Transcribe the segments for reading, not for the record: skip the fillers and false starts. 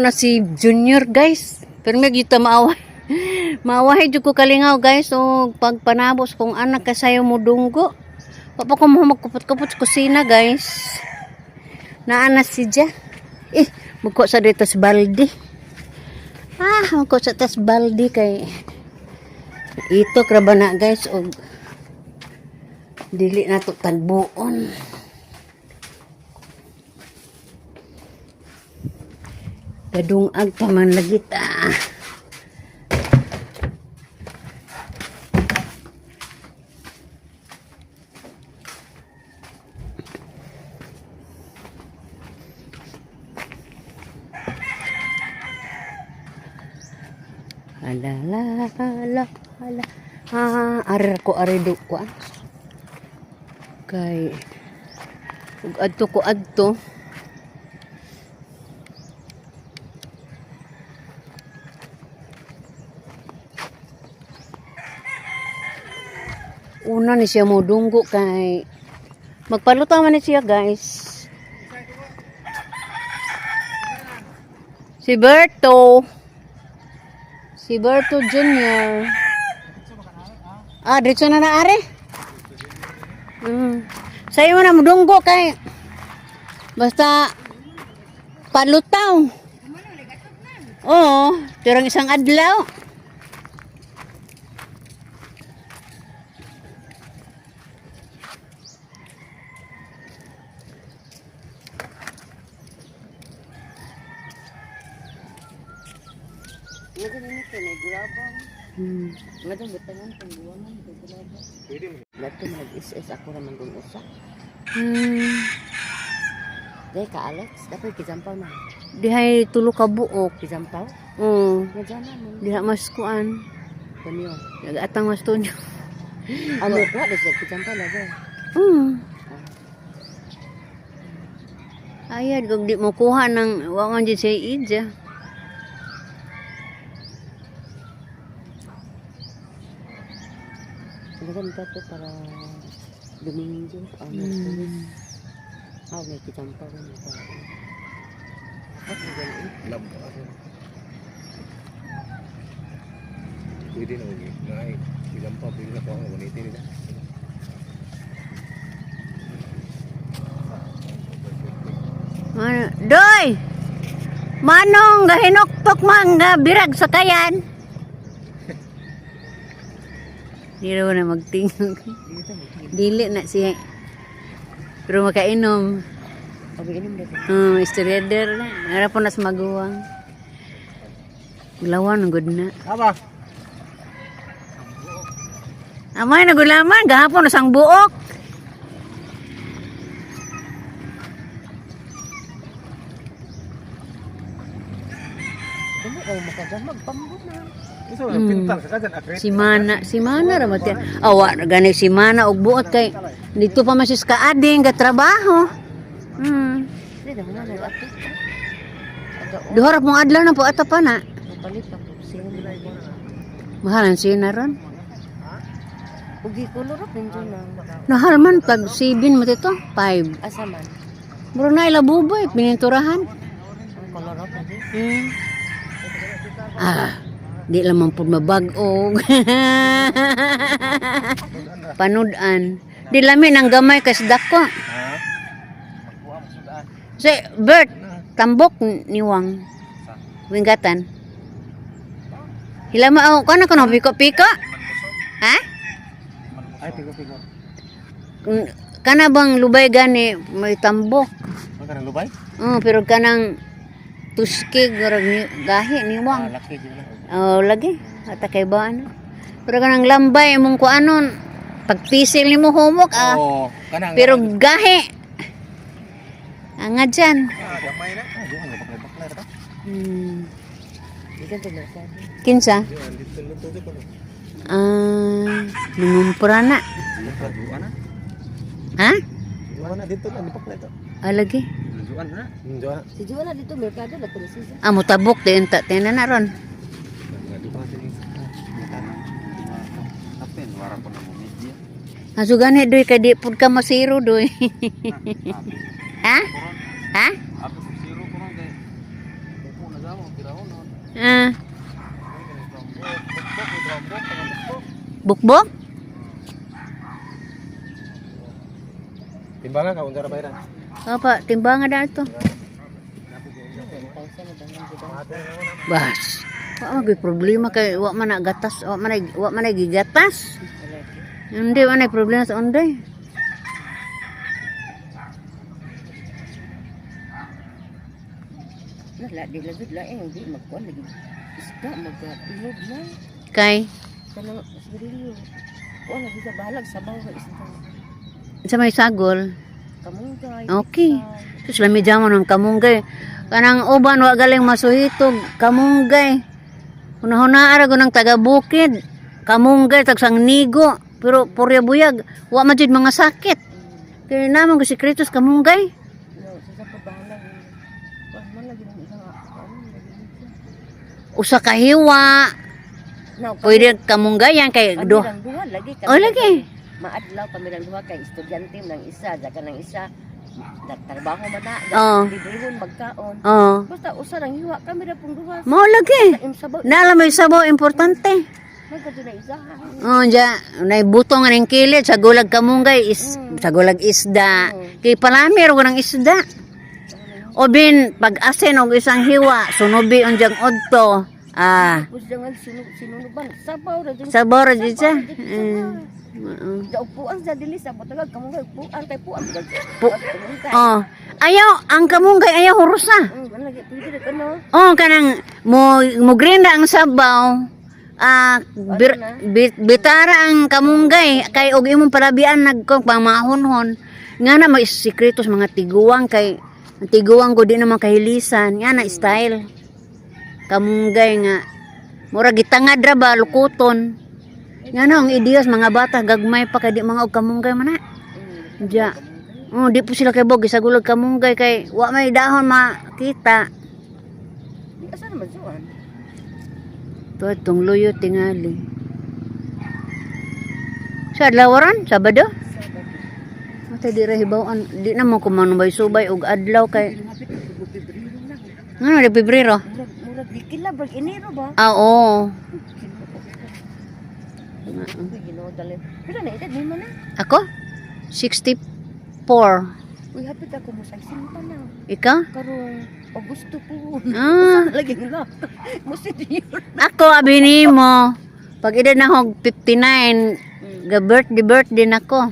na si Junior, guys. Pero may gyud ta maaway. Maaway jud ko kalingaw, guys. O pagpanabos kung anak kasayo mo dunggo. Wa pa ko mo magkupot-kupot sa kusina, guys. Naa na si Ja. Eh, magkuha sa dito sa balde. Ah, magkuha sa tas balde kay ito kraba na, guys, og dili na to tagbuon. Kadungag pa man lagi ta. Ala la la ala. Ah, ari ko ari do ko ah. Kay ug adto ko adto. Una ni siya mo dunggo kay magpaluto man ni siya, guys. Si Berto. Si Berto Jr. Ah, diretso na na are. Sa'yo na mudunggo kay basta palutaw. Oo, tirang isang adlaw. Nga din ito, may grabang. Nga din, butangan, pangbuwanan, may grabang. Lato nag-SS ako raman kung usa. Dahil ka, Alex, dapat kijampaw na. Dihay tulo ka buok. Kijampaw? Oo. Nga dyan na mo. Diha mas kuan. Kanyo. Nag-atang mas tunyo. Ano ka? Dahil kijampaw na ba? Ayad, kung di mo kuha ng wa man dyan siya ija. Nga din to para Domingo. Ah, may tulis. Ah, may kijampaw na pa. Lab ako. Pwede na uwi. Naay, ilang pa, pwede na ko ang gunitin nila. Ano? Doy! Manong gahinoktok man nga birag sa kayan. Di raw na magtingog. Dili na siya. Pero makainom. Abi, inom na ba? Istoryader na. Ara po na sa maguwang. Gulawan, ang good na. Aba! Amay, nagulaman. Gahapon, nasang buok. Ano, oh, makadamag, pambot na. Ito, pintal sa kajan, akrit. Si Mana, si Mana ra mati. Awa ra gani si Mana og buot kay dito pa man siya sa kaading ga trabaho. Hindi na, mga nag-ato. Duha ra pong adlaw na po ato pa na. Mapalit pa po. Sino na Mahal ang sina ron. Ugi kulor up ninyo na. Nahal man tag 7 mo dito, 5. Asa man? Muro na ila buboy pininturahan. Ang color up lagi. Ah, di lamang pud mabag-og. Panud-an. Di lami nang gamay kas dako. Ha? Magkuha mo sudaan. Si Bert, tambok niwang. Winggatan. Hilama ako kana kono piko-piko. Ha? Ay, pigo-pigo. Kana bang lubay gani may tambok. Ano ka ng lubay? Oh, pero kanang tuskig murag ni, gahi niwang. Ah, laki dyan na. Oh, lagi. Ata kay ba ano? Pero kanang lambay imong kuanon pagpisil nimo humok ah. Oo, kanang. Pero gahi. Anga dyan. Ah, gamay na. Ah, diyan, baklay-baklay ra. Di ka tinasad. Kinsa? Diyan, dito luto dito ko. Ah, nangumpra na. Juan na. Ha? Juan na dito na, dipaklay to. Ah, lagi. Juan na. Juan. Si Joanna dito, merkado na tuloy siya. Ah, mutabok din ta tinan na ron. Apin, wara ko na mo media. Aso gani doy kay di pud ka masiro doy. Ha? Ha? Apo zero ko ron kay upo na daw. Ah. Bukbok? Timbangan ka unsa ra bayran? Apa, timbangan na ito. Bas. Wa man problema kay wa man na gatas, wa man na gigatas. Hindi wa na problema sa unday. Wala, di lagi lain, di magkuhan lagi. Isda, magpilog na. Kay Kanang sigarilyo. Kuan lagi sa balag, sabaw sa isda. sa may sagol. Kamunggay. Okay. Pizza. Sus lami jamon ang kamunggay. Kanang uban wa galing masuhitog kamunggay. Hunahuna ara ko ng taga bukid. Kamunggay tag sangnigo. Pero purya buyag, wa man jud mga sakit. Kay namang ko si Kritos kamunggay. No, sa sa pabalag. Kuan man lagi ng isang kuan lagi nito. Usa ka hiwa, No, pwede kamunggayan kay kami do. lang duha lagi kami. Oh, lagi. Maadlaw kami lang duha kay estudyante ng isa, jaka ng isa. Nagtrabaho man na, Oo. librehon magkaon. Oh. Basta usa lang hiwa kami ra pong duha. Mao lagi. Sa sabaw, Nala may sabaw importante. magkadto na isa. Oh, ja, nay butong ang kilid sa gulag kamunggay is sa gulag isda. Kay palami ro ng isda. O bin pag asin og isang hiwa, sunubi unjang odto. Ah, Tapos jangan sinunuban, sabaw ra jud. sabaw ra jud siya. Sabaw ra jud siya. Oo. Ja upuan sa dili sa botagag kamunggay upuan kay puan. Oh, ayaw ang kamunggay ayaw hurusa. Lagi pwede ra kano. Oh, kanang mo mo grinda ang sabaw. Ah, bitara ang kamunggay kay og imong palabian nagkong pamahonhon. Nga na may sikreto sa mga tiguang kay ang tiguang ko di naman kahilisan. Nga na style. Kamunggay nga mura gitangad ra ba lukuton. Nga na ang ideas mga bata gagmay pa kay di mga og kamunggay man na. Ja. Oh, di po sila kay bog gisagulog kamunggay kay wa may dahon makita. Di asa naman suan. To itong luyo tingali. Sa adlaw ron, Sabado? Ate di ra hibaw-an, di na mo kumanubay subay og adlaw kay Hapit og Pebrero na. ngano di Pebrero? Murag murag di kila brag Enero ba? Ah, oo. Uy, Ginoo dali. Pila na edad nimo na? Ako? 64. Uy, hapit ako mo sa pa na. Ikaw? Karong Agosto po. Ah, Lagi na. Mo senior. ako abi nimo. Pag edad na akong 59, ga birthday birthday na ko.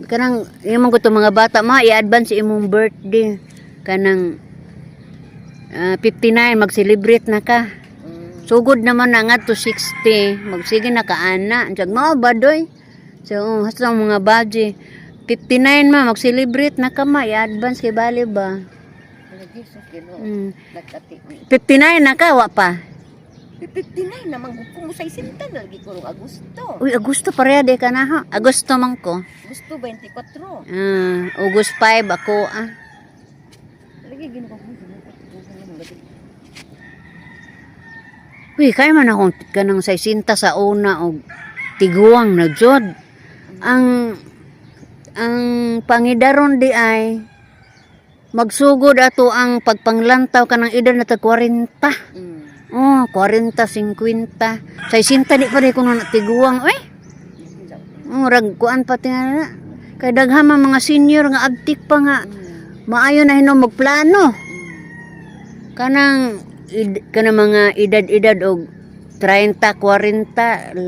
Kanang imong ko to mga bata ma i-advance imong birthday. Kanang 59 mag-celebrate na ka. Sugod naman na nga to 60. Magsige na ka ana. Diyan mao ba doy? So, oh, hasta ang mga baji. 59 ma, mag-celebrate na ka ma. I-advance kay bali ba? Lagi sa Ginoo. Nagkati. 59 na ka, wa pa. 59 na manggug ko mo sa isinta na lagi ko rong Agosto. Uy, Agosto pareha di ka na ha. Agosto man ko. Agosto 24. Ah, August 5 ako ah. Lagi Ginoo ko Ginoo ko. Ginoo ko. Uy, kaya man akong kanang 60 sa una og tiguang na jud. Ang pangidaron di ay magsugod ato ang pagpanglantaw kanang edad na tag 40. Oh, 40, 50. 60 di pa di ko na tiguang oy. Oh, rag kuan pa tingali na. Kay daghan man mga senior nga abtik pa nga maayo na hinom magplano. Kanang kanang mga edad-edad og 30, 40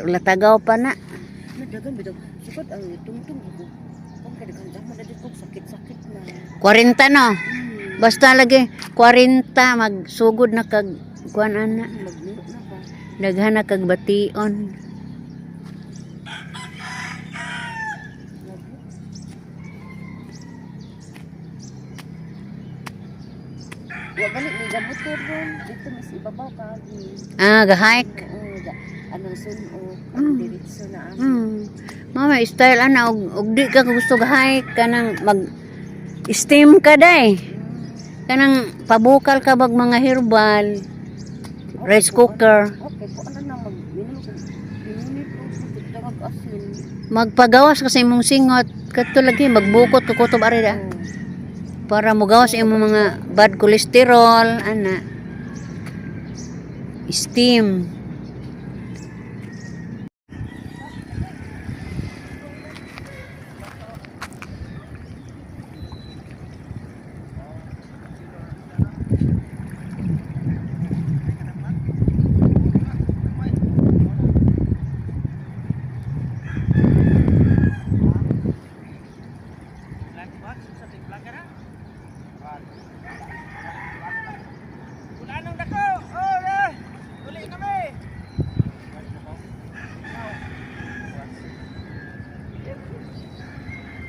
latagaw pa na. Nadagan bitaw. Sukad ang tungtong ko. Kung kadaghan damo na dito sakit-sakit na. 40 no. Basta lagi 40 magsugod na kag kuan ana. Magnuot na ba? Daghan na kag bation. Wa gani may gamotor ron. Dito mas ibabaw ka. Ah, ga-hike. Oo, anong suno, ang diretso na ang. Mama style ana og di ka gusto ga-hike kanang mag steam ka day. Kanang pabukal ka bag mga herbal, rice cooker. Okay, ko ano na mag minom ko. Minunit ko sa asin. Magpagawas ka sa imong singot kadto lagi magbukot ka kutob ari da para mogawas imong mga bad cholesterol ana. Steam.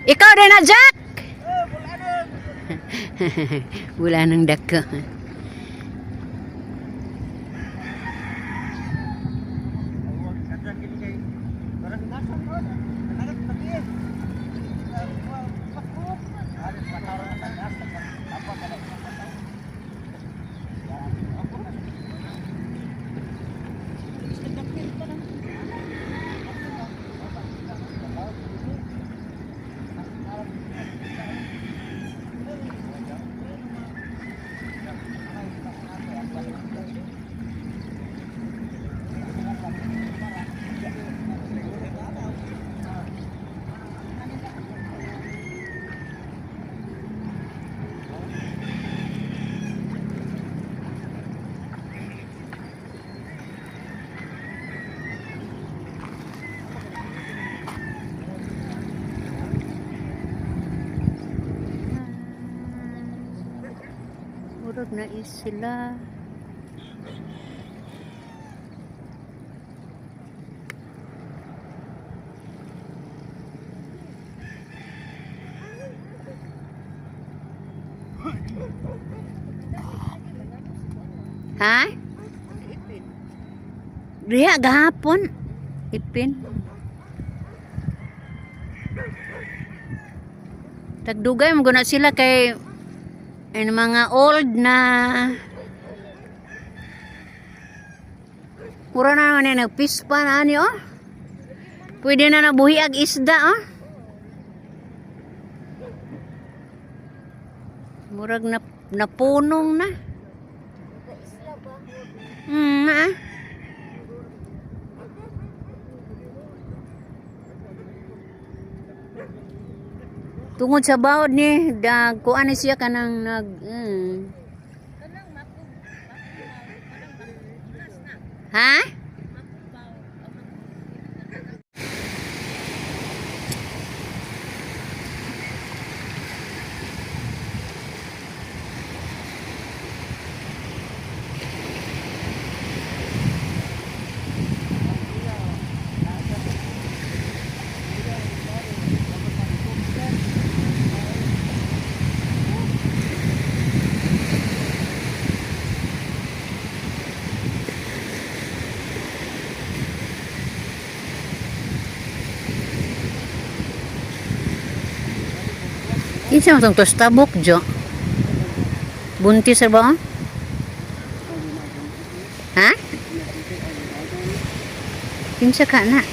Ikaw din na, Jack! Wala nang dako. Murag na is sila. Ha? Diha gahapon. Ipin. Tagdugay mo guna sila kay ang mga old na. Mura na naman na nagpispa na ani oh. Pwede na nabuhi ag isda oh. Murag na napunong na. Ah. Tungod sa bawod ni, dag kuan ni siya kanang nag. Ha? Kinsa man tong tostabok jo? Buntis ra ba? Oh? Ha? Kinsa ka na?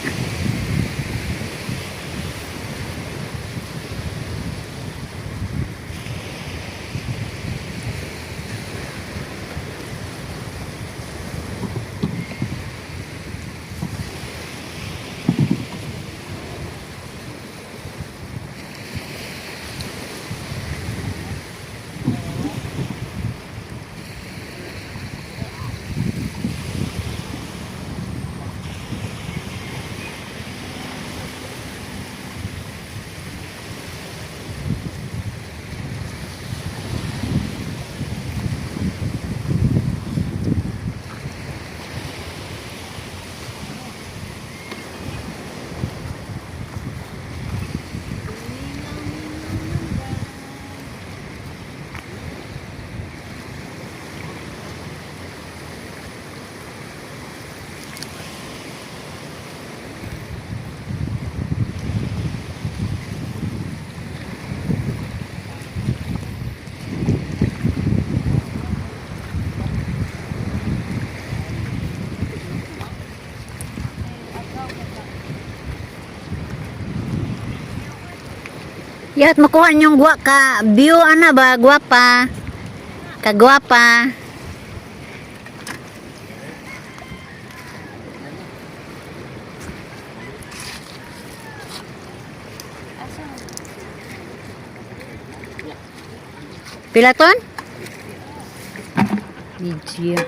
Yat makuha niyong gwa ka view ana ba gwapa. Kagwapa. Pilaton? Medya.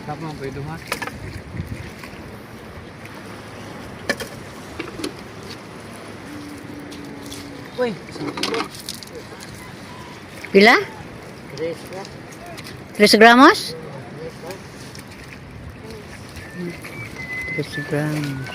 Tama, pwede ha. Uy, 1 kilo. Pila? Tres na. 3 gramos? 3 gramos.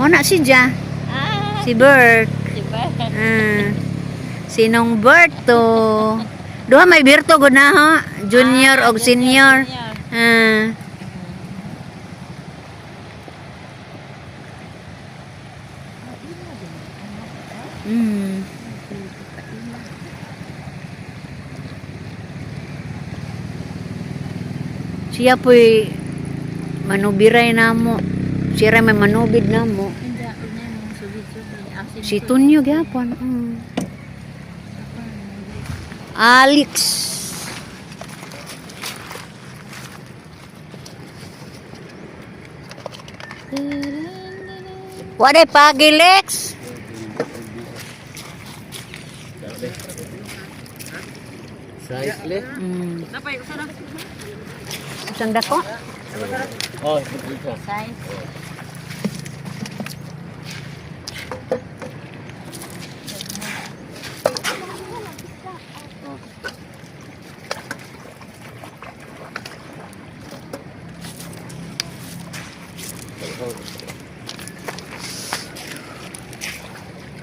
Muna si Ja. Si Bert. Ah. Sinong Berto? Duha may Berto gud na ho. Junior og senior. Ah. Siya po'y manubiray na mo. Siya ra may manubid na mo. Si Tunyo gyapon. Alex. Waday pagi, Lex. Size le. Isang dako? Oh, ito. Size.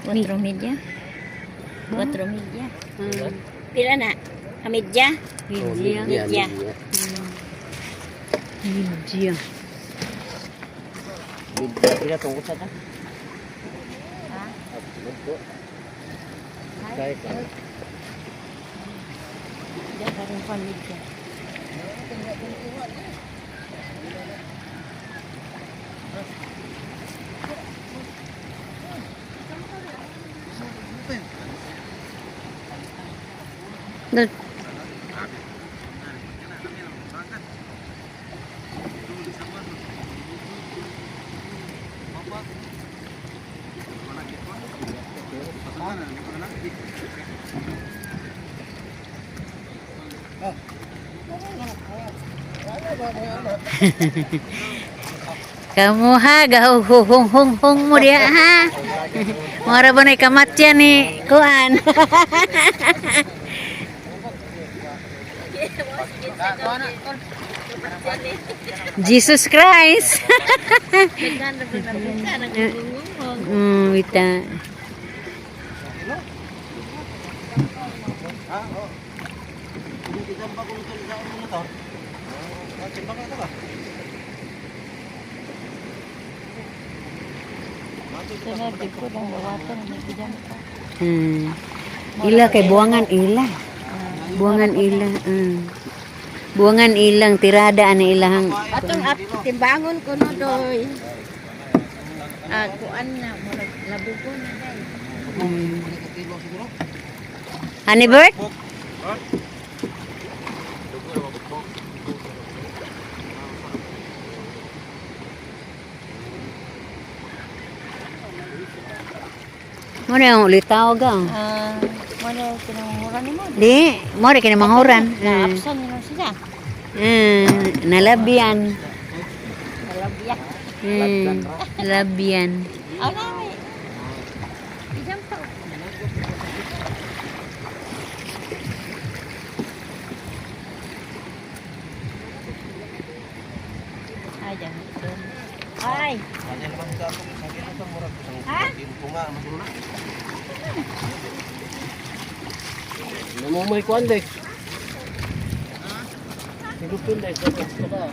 Cuatro media. Cuatro media. Pila na? Kamidya? Medya. Medya. Medya. Pila tungkol sa ta? Size lang. Diyan ka rin pa medya. Kamu ha, gahuhung hung hung mo diha ha. Mura ba na kamatya ni Kuan? Jesus Christ. Wita. Ila kay buwangan ila. Buwangan ila. Buwangan ilang tirada ani ilahang Atong ap timbangon ko no doy. Ah, kuan na murag labugo na day. Ani Bert? Mo na yung ulitaw ga. Ah, mo na kinamura nimo. Di, mo rin kinamanguran. Naapsan nyo sila. Nalabian. Nalabya. Labian. Ah, nami. Ijam pa. Ay, dyan. Ay. Ha? Namumay kuan dek. Sigupin dek. Sa ba?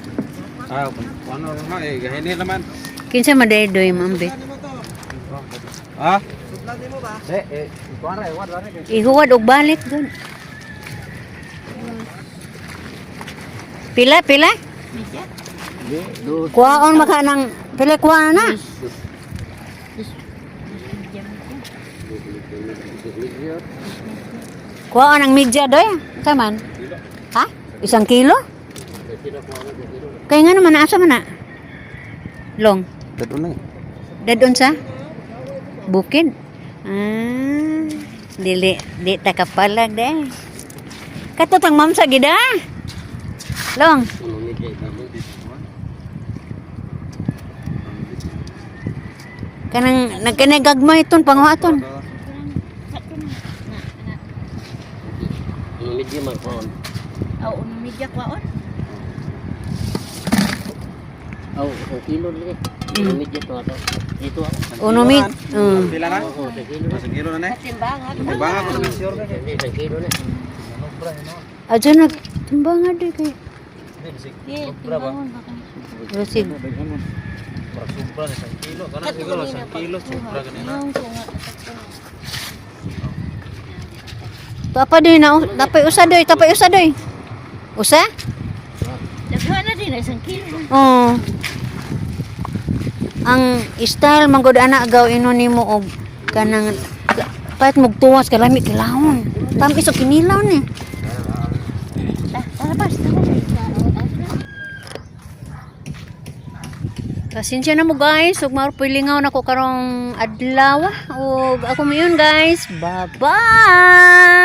Ah, ano na eh, gahini naman. Kinsa man doy mambit. Ha? Eh, eh, kuan ra, kuan ra. Ihuwad og balik dun. Pila, pila? Kuhaon maka ng pila kuha na. Kuhaon ang media doy. Unsa man? Ha? 1 kilo? Kaya nga naman asa man na? Long. Dadon na eh. Dadon sa bukid. Ah, dili di ta kapalag de. Kato tang mamsa gid ah. Long. Kanang nagkanagagmay ton panghuaton. Aw, unumidya kwaon. Aw, 1 kilo lagi. Medyo to ato. Dito ako. Uno mid. Pila na? 1 kilo na eh. Timbangan. Timbangan ko sa sure. Hindi, 1 kilo na. Adyo nag timbangan di kay. Eh, timbangon baka. Rusig. Murag sobra na 1 kilo. Kana siguro 1 kilo sobra ganina. Tapa doy na tapay usa doy, tapay usa doy. Usa? Daghan na din 1 kilo. Oo. Ang style man gud ana gaw ino nimo og kanang pait mog tuwas kay lami kilawon. Tamis og kinilaw ni. Tara pas, tara. Pasensya na mo guys, ug mao lingaw nako karong adlaw ug ako mayon guys. Bye-bye.